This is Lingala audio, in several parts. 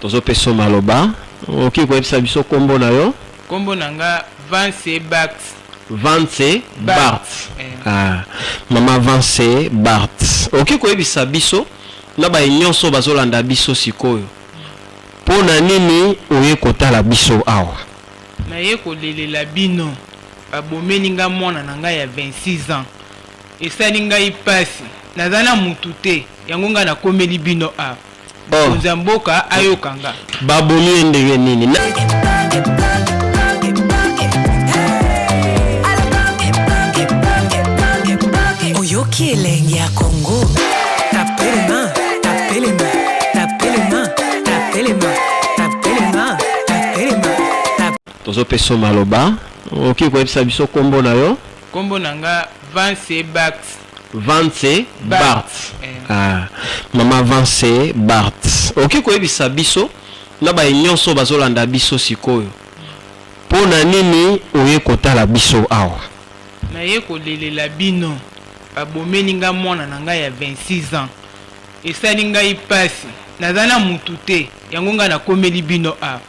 Tozopesa yo maloba. Okoki koyebisa biso nkombo na yo? Nkombo na nga Vance Bart. Vance Bart. Eh. Ah, mama Vance Bart. Okoki koyebisa biso na baye nyonso bazolanda biso sikoyo mpo na nini oye kotala biso awa? Naye kolelela bino, babomeli nga mwana na ngai ya 26 ans. Esali ngai pasi, naza na mutu te, yango ngai nakomeli bino awa. Oh. Mokonzi ya mboka ayoka nga. Babomi ye ndenge nini? Na... Oyoki elengi ya Congo. Tapelema, tapelema, tapelema, tapelema, tapelema, tapelema, tap Tozopesa yo maloba. Okoki koyebisa biso nkombo na yo? Nkombo na nga Vance Bart. Vance Bart. Eh. Ah, mama Vance Bart. Okoki koyebisa biso na baye nyonso bazolanda biso sikoyo mpo na nini oye kotala biso awa? Naye kolelela bino, babomeli nga mwana na ngai ya 26 ans. Esali ngai pasi, naza na mutu te, yango ngai nakomeli bino awa.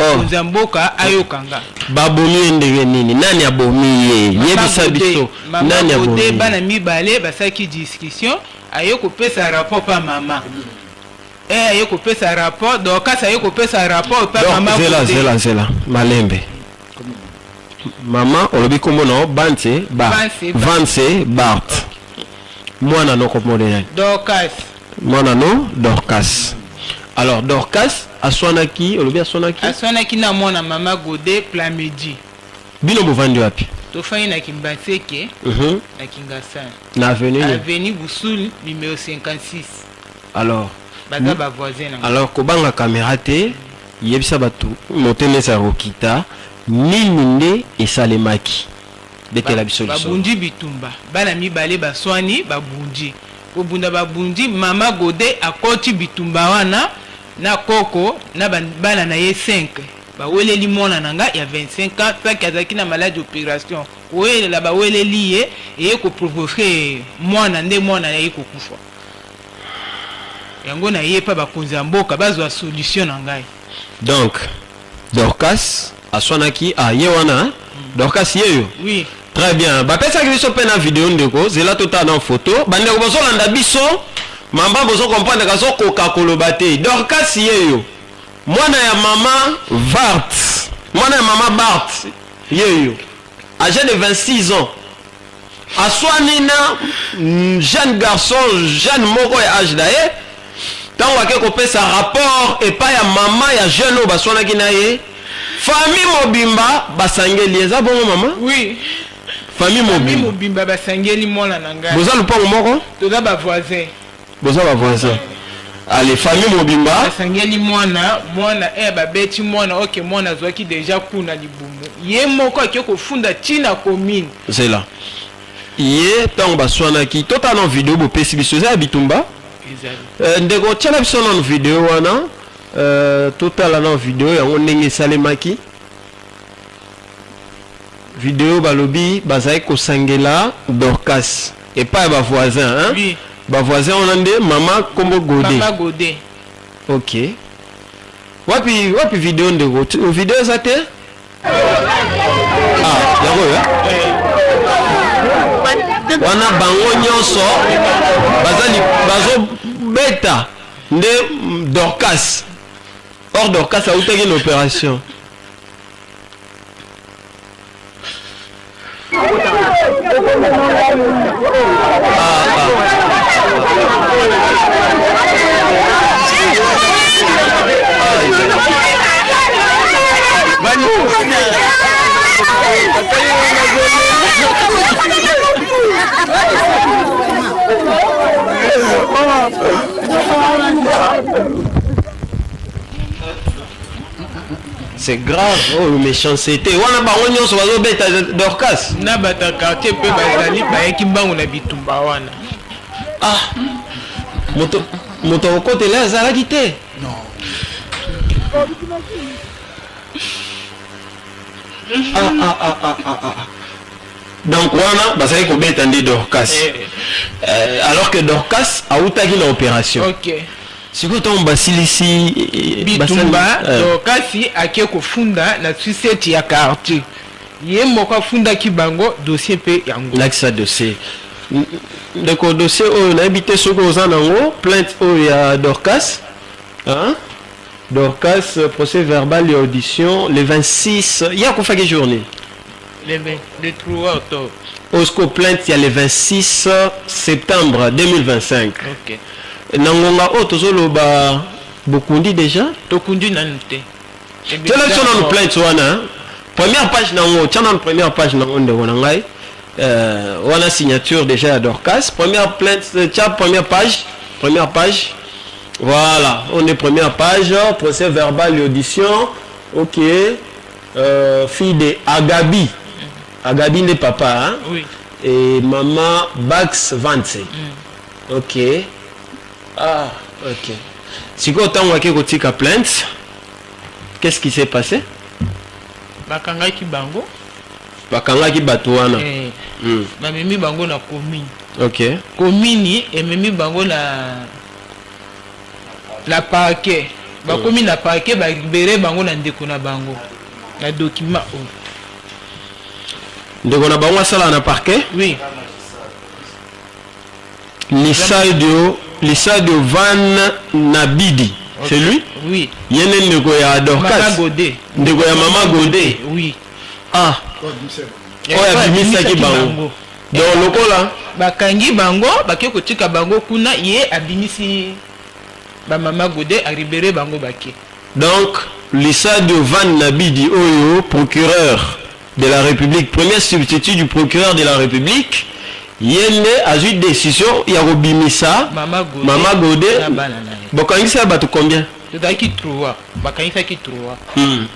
Oh. Mokonzi ya mboka ayoka nga. Babomi ye ndenge nini? Nani abomi ye? Yebisa biso Mama nani abomi Gode ye? bana mibale basalaki discussion, aye kopesa rapport pa mama. Eh, aye kopesa rapport, Dorcas aye kopesa rapport pa Donc, mama zela Gode. zela zela malembe. Mama olobi kombo na yo Bance Bart. Vance Bart. Vance Bart. Mwana no kombo na ye nani? Dorcas. Mwana no Dorcas. Alors Dorcas aswanaki, olobi aswanaki? Aswanaki na mwana mama Gode Plamedi. Bino bovandi wapi? Tofandi na Kimbanseke, na Kingasani. Na avenue nini? Avenue Busul numéro 56. Alors Baza ba voisin na nga. Alors kobanga camera te, yebisa bato motema ezala kokita, nini nde esalemaki? Betela biso lisolo. Babundi bitumba, bana mibale baswani, babundi. Kobunda babundi, mama Gode akoti bitumba wana na koko na bana na ye 5. Baweleli mwana na nga ya 25 ans saki azalaki na maladi operation. Kowelela baweleli ye, eye ko provoquer mwana nde mwana aye kokufa. Yango na ye pa bakonzi ya mboka bazwa solution na ngai. Donc Dorcas aswanaki ah ye wana hein? Dorcas yeyo? Oui. Très bien. Bapesaki biso pe na video ndeko, zela totala na photo. Bandeko bozolanda biso, mama bozo comprendre kazokoka koloba te. Dorcas yeyo. Mwana ya mama Vart, mwana ya mama Bart yeyo. Âgé de 26 ans. Aswani na jeune garçon, jeune moko ya âge na ye. Tango ake kopesa rapport epai ya mama ya jeune oyo baswanaki na ye, famille mobimba basangeli. Eza bongo mama? Oui. Famille Famille mobimba. mobimba basangeli mwana na ngai. Boza lupango moko? Toza ba voisins. Boza ba voisins. Allez, famille mobimba. Basangeli mwana, mwana eh babeti mwana, ok mwana azwaki dejà coup na libumu. Ye moko ake kofunda ti na commune. Zela. Ye tango baswanaki, totala nanu video bopesi biso, eza ya bitumba? Ezali. Euh, ndeko tiela biso nanu video wana, euh, totala nanu video yango ndenge esalemaki. Video balobi bazali kosangela Dorcas epai ya ba voisin hein? Oui. Ba voisin wana nde mama kombo Gode. Mama Gode. Ok. Wapi wapi video ndeko? Video eza te? Ah, yango oyo? Eh? Wana bango nyonso bazali bazobeta nde Dorcas. Or Dorcas autaki na operation. C'est grave, oyo méchanceté. Wana bango nyonso bazobeta Dorcas. Na bato ya quartier mpe bazali bayaki mbangu na bitumba wana. Ah, moto moto akokotela azalaki te. Non. Ah, ah, ah, ah, ah, ah. Donc wana bazali kobeta nde Dorcas. Eh. Alors que Dorcas autaki na opération. Ok. Sikoyo ntango basilisi bitumba, Dorcas ake kofunda na sucette ya quartier. Ye moko afundaki bango, dossier mpe yango. Lakisa dossier. Ndeko, dossier oyo nayebi te soki oza nango, plainte oyo ya Dorcas. Hein? Dorcas, procès verbal ya audition le 26. Ye akufaki jour nini? Le 20, le 3 octobre. Osco plainte ya le 26 septembre 2025. Ok. Na ngonga oyo tozoloba, bokundi déjà? Tokundi nanu te. Tiela biso nanu plainte wana, première page nango. Tia nanu première page nango, ndeko na ngai. Wana signature déjà ya Dorcas. Première plainte, tia première page, première page. Voilà, on est première page, procès verbal et audition. Ok. Fille de Agabi. Agabi nde papa, hein? Oui. Et maman Bax Vance. Ok. Ah, ok. Sikoyo ntango ake kotika plainte, qu'est-ce qui s'est passé? Bakangaki bango. Bakangaki bato wana. Eh, bamemi bango na commune. Ok. Commune ememi bango na parquet. Bakomi na parquet, balibérer bango na ndeko na bango na document oyo. Ndeko na bango asala na parquet? Oui. Lisadio Van Nabidi, c'est lui? Oui. Ye nde ndeko ya Mama Dorcas? Godé. Ndeko ya mama Godé? Oui. Ah, oyo abimisaki bango. Donc lokola bakangi bango, bake kotika bango kuna, ye abimisi bamama Godé, alibérer bango, bake. Donc Lisadio Van Nabidi oyo, procureur de la République, premier substitut du procureur de la République, ye nde azwi décision ya kobimisa mama Godé, mama Godé na bana na ye. Bokangisa bato combien? Tozalaki trois, bakangisaki trois.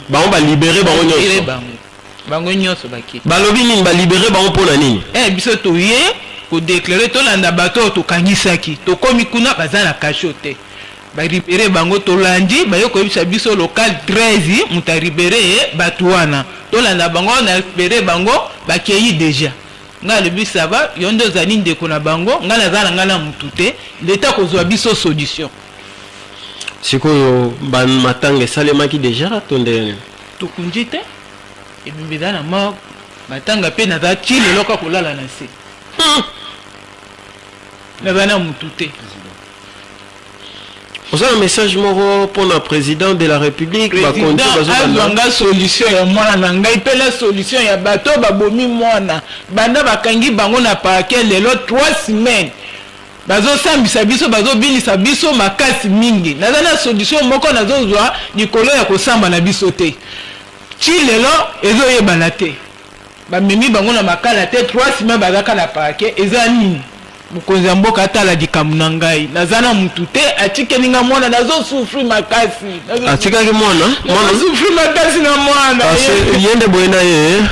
Bango balibérer bango Balibérer nyonso? Bango nyonso bake. Balobi nini? Balibérer bango mpo na nini? Biso toye kodéclarer, tolanda bato oyo tokangisaki. Tokomi kuna, baza na cachot te. Balibérer bango, tolandi, baye koyebisa biso local 13 moto alibérer ye bato wana. Tolanda bango na libérer bango, bakei déjà. Ngai alobi: "Ça va, yo nde ozali ndeko na bango, ngai naza na ngai na mutu te, leta kozwa biso solution." Sikoyo bamatanga esalemaki déjà to ndenge nini? Tokundi te, ebembe eza na morgue. Matanga mpe naza ti lelo kaka kolala na se, naza na mutu te. Oza na message moko mpona président de la République, bakonzi? Président Bazolanda. Azwanga solution ya mwana na ngai mpe na solution ya bato oyo babomi mwana. Banda bakangi bango na parquet, lelo 3 semaines, bazosambisa biso, bazobinisa biso makasi mingi. Naza na solution moko nazozwa likolo ya kosamba na biso te. Ti lelo ezoyebana te, bamemi bango na makala te. 3 semaines bazaka na parquet, eza nini? Mokonzi ya mboka atala likambo na ngai. Naza na mutu te, atikeli nga mwana, nazosouffrir makasi. Atikaki mwana, mwana. Nazosouffrir makasi na mwana. Ye nde boye na ye.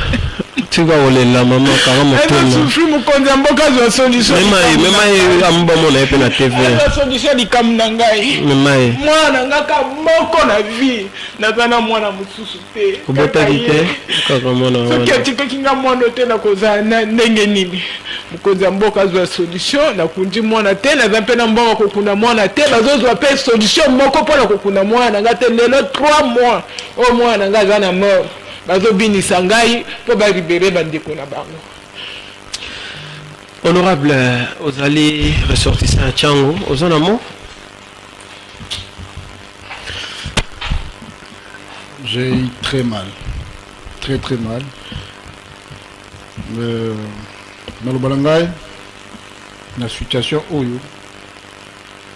Tika kolela mama, kanga motema. Nazosouffrir, mokonzi ya mboka azwa solution. Mema ye, mema ye, amubamona ye mpe na TV. Azwa solution likambo na ngai. Mema ye. Mwana na nga ka moko na vie, naza na mwana mosusu te. Obotaki Kaka te? ye. Kaka mwana Soki wana. atikaki nga mwana te, nakozala na ndenge nini? Mokonzi ya mboka azwa solution. Nakundi mwana te, naza mpe na mbongo kokunda mwana te. Bazozwa mpe solution moko mpona kokunda mwana na nga te. Lelo 3 mois oyo mwana na nga aza na mort, bazobinisa ngai mpo balibérer bandeko na bango. Honorable, ozali ressortissant ya Tshangu, oza na mo J'ai eu très mal. Très très mal. Naloba na ngai na situation oyo,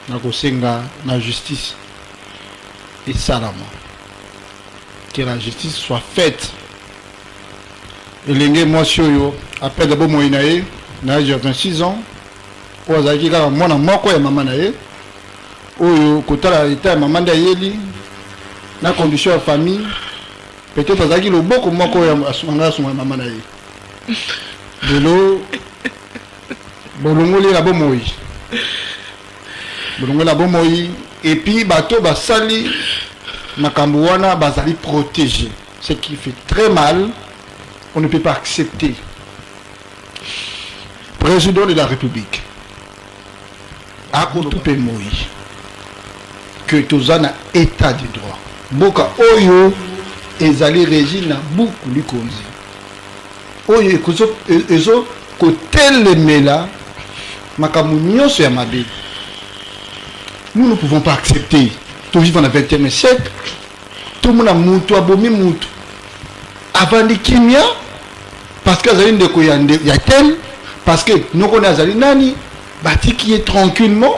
nakosenga na justice esalama, que la justice soit faite. Elenge mwasi oyo aperdre bomoi na ye na age ya 26 ans, oyo azalaki kaka mwana moko ya mama na ye, oyo kotala eta ya mama nde ayeli na condition ya famille, peut-être azalaki loboko moko oyo asunga asunga mama na ye. Lelo bolongoli ye na bomoi, bolongoli na bomoi, et puis bato basali makambo wana bazali protégé, ce qui fait très mal. On ne peut pas accepter. Président de la République, butu mpe moi. que toza na état de droit. Mboka oyo ezali régi na buku likonzi oyo ezo kotelemela makambo nyonso ya mabe. Nous ne pouvons pas accepter tovivre na 21e siècle, tomona mutu abomi mutu, avandi kimia parce que azali ndeko ya, ya tel, parce que noko ne azali nani, batiki ye tranquillement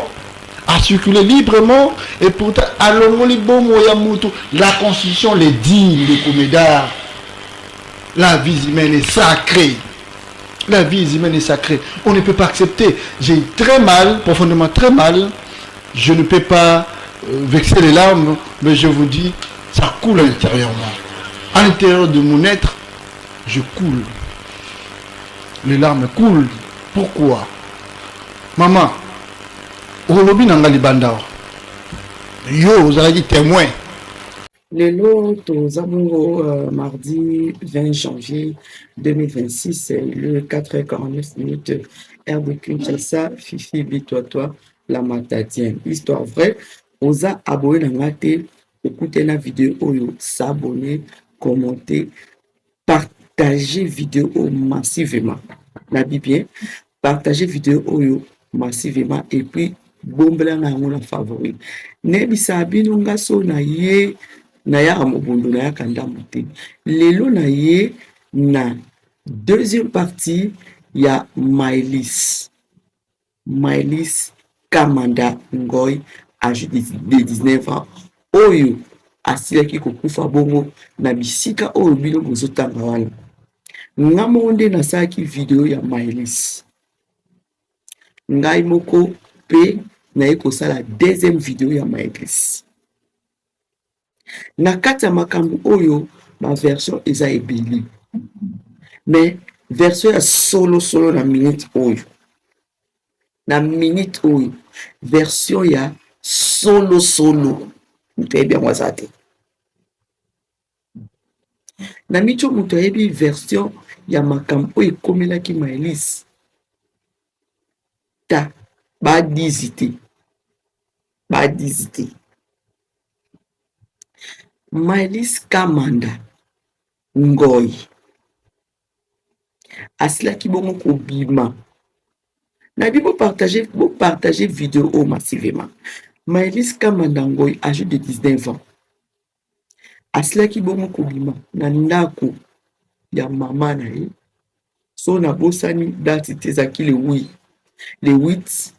a circuler librement et pourtant alongoli bomo ya mutu. La constitution le dit, ndeko Médard, la vie humaine est sacrée. La vie humaine est sacrée. On ne peut pas accepter. J'ai très mal, profondément très mal. Je ne peux pas vexer les larmes, mais je vous dis, ça coule intérieurement. À l'intérieur de mon être, je coule. Les larmes coulent. Pourquoi? Maman, olobi na nga libanda, yo ozalaki témoin. Lelo toza bongo mardi 20 janvier 2026, le 4h49 minutes, heure de Kinshasa. Fifi Bitwatwa la Matadienne, histoire vraie. Oza abonné na nga te, okute na video oyo, s'abonner, commenter, partager vidéo oyo massivement. Nabi bien, partager vidéo oyo massivement et puis bombela na yango na favori. Nayebisaka bino, nga so na ye nayaka mobondo, nayaka ndambo te. Lelo na ye na deuxième partie ya Maëlys, Maëlys Kamanda Ngoy, âgé de 19 ans, oyo asilaki kokufa bongo na bisika oyo bino bozotanga wana. Nga moko nde nasalaki video ya Maëlys, ngai moko mpe naye kosala deuxième video ya Maëlys. Na kati ya makambo oyo, baversion eza ebele, mais version ya solosolo na minute oyo, na minute oyo, version ya solosolo, moto ayebi yango aza te. Na miti oyo, moto ayebi version ya makambo oyo ekomelaki Maëlys ta badizi te, badizi te. Maëlys Kamanda Ngoy asilaki bongo kobima nabi. Bopartage, bopartage video oyo massivement. Maëlys Kamanda Ngoy, âgé de 19 ans, asilaki bongo kobima na ndako ya mama na ye. So nabosani date te, ezalaki le 8, le 8,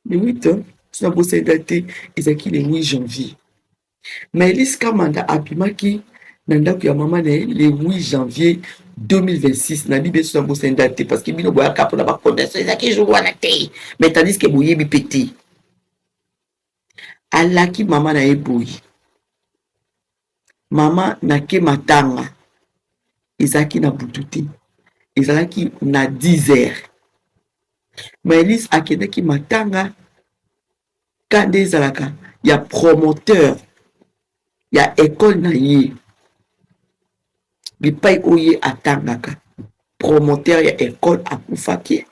le 8. So nabosani date te, ezalaki le 8 janvier. Maëlys Kamanda abimaki na ndako ya mama na ye le 8 janvier 2026. Nabi be, so nabosani date te, parce que bino boyaka mpona bacondition, ezalaki jour wana te, mais tandis que boyebi mpe te. Alaki mama na ye boye: "Mama, nake matanga." Ezalaki na butu te, ezalaki na 10 heures. Maëlys akendaki matanga ka nde ezalaka ya promoteur ya ekole na ye, bipai oyo ye atangaka. Promoteur ya ekole akufaki,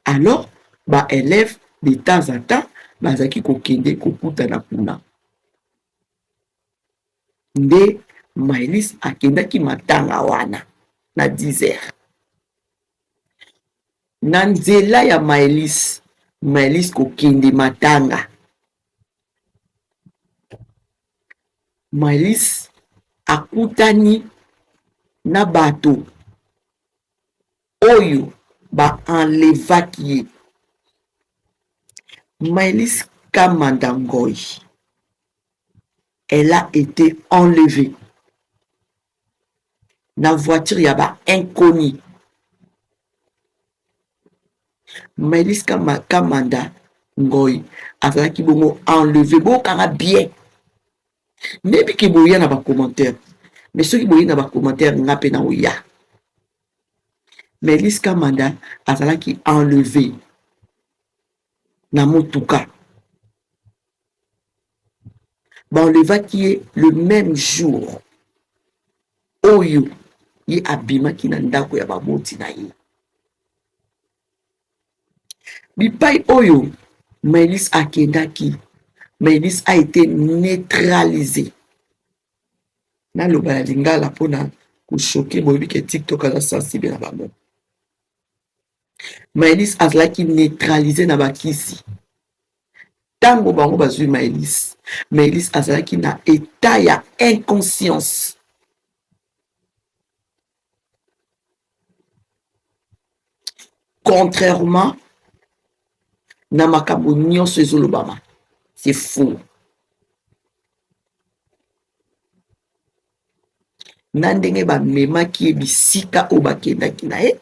alors baélève de temps en temps bazalaki kokende kokutana kuna. Nde Maëlys akendaki matanga wana na 10 heures. Na nzela ya Maëlys, Maëlys kokende matanga, Maëlys akutani na bato oyo baenlevaki ye. Maëlys Kamanda Ngoy, elle a été enlevée na voiture ya ba inconnu. Maëlys Kamanda Ngoy azalaki bongo enlevé. Bokanga bien, nayebi ke boya na bacommentaire, mais soki boye na bacommentaire, nga mpe na oya. Maëlys Kamanda azalaki enlevé na motuka, baenlevaki ye le même jour oyo ye abimaki na ndako ya baboti na ye. Bipai oyo Maëlys akendaki, Maëlys a été neutralisée. Naloba na lingala mpona kochoke, boyebi ke TikTok aza sensible na bango. Maëlys azalaki neutralisé na bakisi. Ntango bango bazwi Maëlys, Maëlys azalaki na état ya inconscience. Contrairement na makambo nyonso ezolobama, c'est faux. Na ndenge bamemaki ye bisika oyo bakendaki na ye,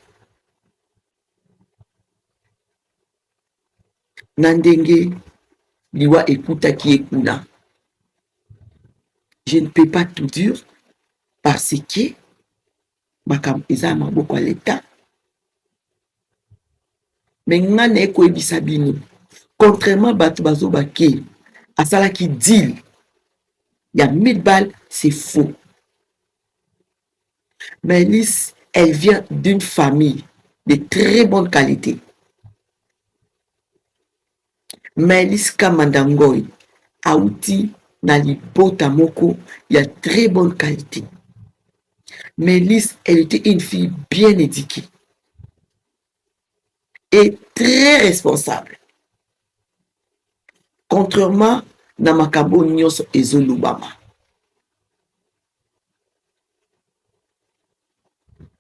na ndenge liwa ekutaki ye kuna, je ne peux pas tout dire parce que makambo eza ya maboko ya leta. Me nga naye koyebisa bino, contrairement bato bazoba ke asalaki deal ya 1000 balles, c'est faux. Maëlys, elle vient d'une famille de très bonne qualité. Maëlys Kamanda Ngoy auti na libota moko ya très bonne qualité. Maëlys, elle était une fille bien éduquée et très responsable. Contrairement na makambo nyonso ezolobama.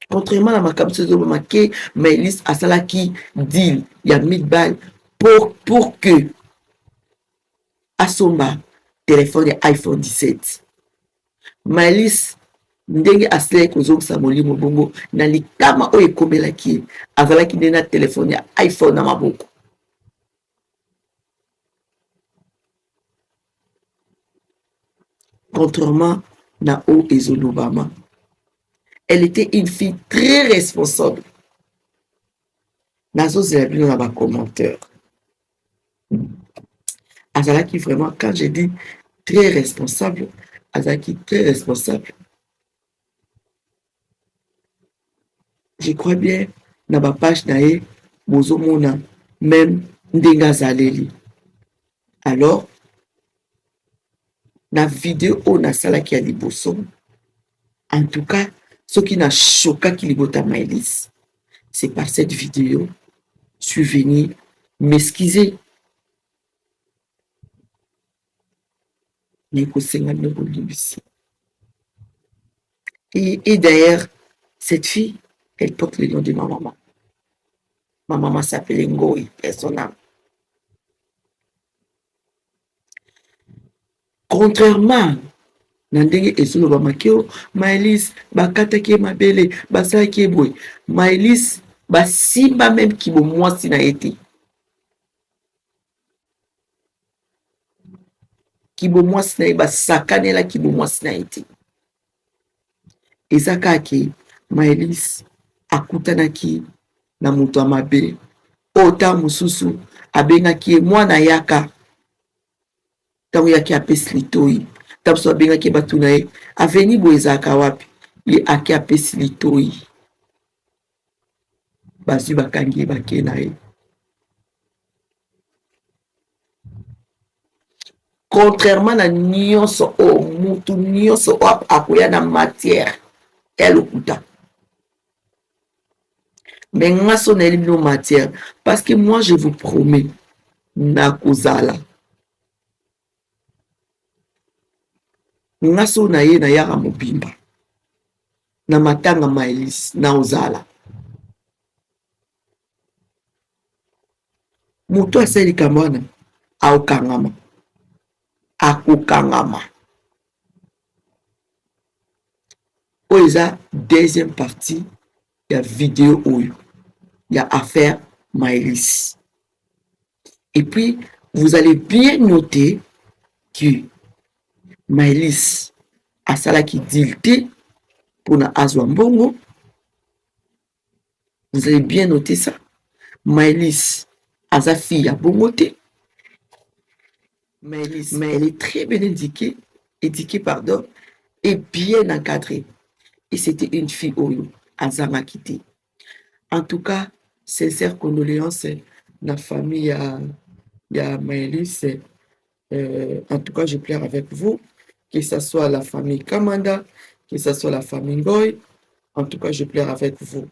Contrairement na makambo nyonso ezolobama ke Maëlys asalaki deal ya 1000 balles pour que asomba téléphone ya iPhone 17. Maëlys, ndenge asilaki kozongisa molimo bongo na likama oyo ekomelaki ye, azalaki nde na telefone ya iPhone na maboko. Contrairement na oyo ezolobama, elle était une fille très responsable. Nazozela bino na bacommentaire. Azalaki vraiment, quand je dis très responsable, azalaki très responsable. Je crois bien na bapage na ye bozomona même ndenge azaleli. Alors na video oyo nasalaki ya liboso, en tout cas soki nashokaki libota Maëlys, c'est par cette vidéo. Je suis venu m'excuser, nakosenga bino bolimbisi. Et d'ailleurs, cette fille, elle porte le nom de ma maman. Ma maman s'appelait Ngoy, paix son âme. Contrairement na ndenge ezolobamaki o Maëlys bakataki ye mabele, basalaki ye boye, Maëlys basimba même kibo mwasi na ye te. Kibo mwasi na ye, basakanela kibo mwasi na ye te. Eza kaka ke Maëlys akutanaki na moto ya mabe oyo ntango mosusu abengaki ye mwana yaka. Ntango yaki apesi litoi, ntango mosusu abengaki ye bato na ye aveni boye ezalaka wapi, ye ake apesi litoi, bazwi bakangi ye bake na ye. Contrairement na nyonso oyo mutu nyonso oyo akoya na matière ya lokuta, mais nga so nayeli bino matière, parce que moi je vous promets nakozala nga so na ye nayaka mobimba na matanga Maëlys na ozala moto asali likambo wana aokangama, akokangama. Oyo eza deuxième partie ya video oyo ya affaire Maëlys. Et puis vous allez bien noter que Maëlys asalaki deal te mpona azwa mbongo. Vous allez bien noter ça. Maëlys aza fille ya bongo te. Maëlys, mais elle est très bien éduquée, éduquée pardon, et bien encadrée. Et c'était une fille oyo azangaki te. En tout cas, sincère condoléances na famille ya Maëlys. En tout cas, je pleure avec vous, que ce soit la famille Kamanda, que ce soit la famille Ngoy. En tout cas, je pleure avec vous.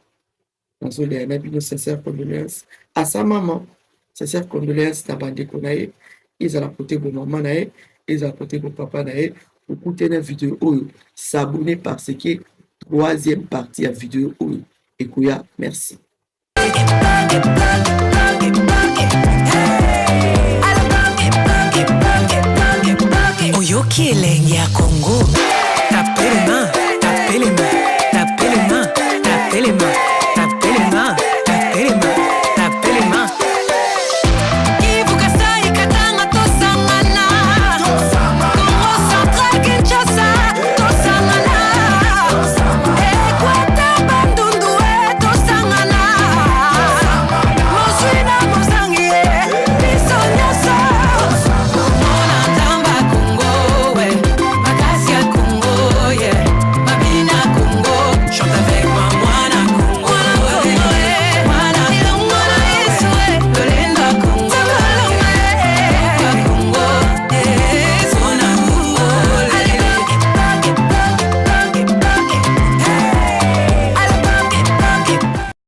Nazolela na bino. Sincère condoléance à sa maman, sincère condoléance na bandeko na ye, ezala kote bomama na ye, ezala kote bopapa na ye. Okute na video oyo, s'abonner parce que troisième partie ya video oyo ekoya. Merci. Oyoki elengi ya Congo.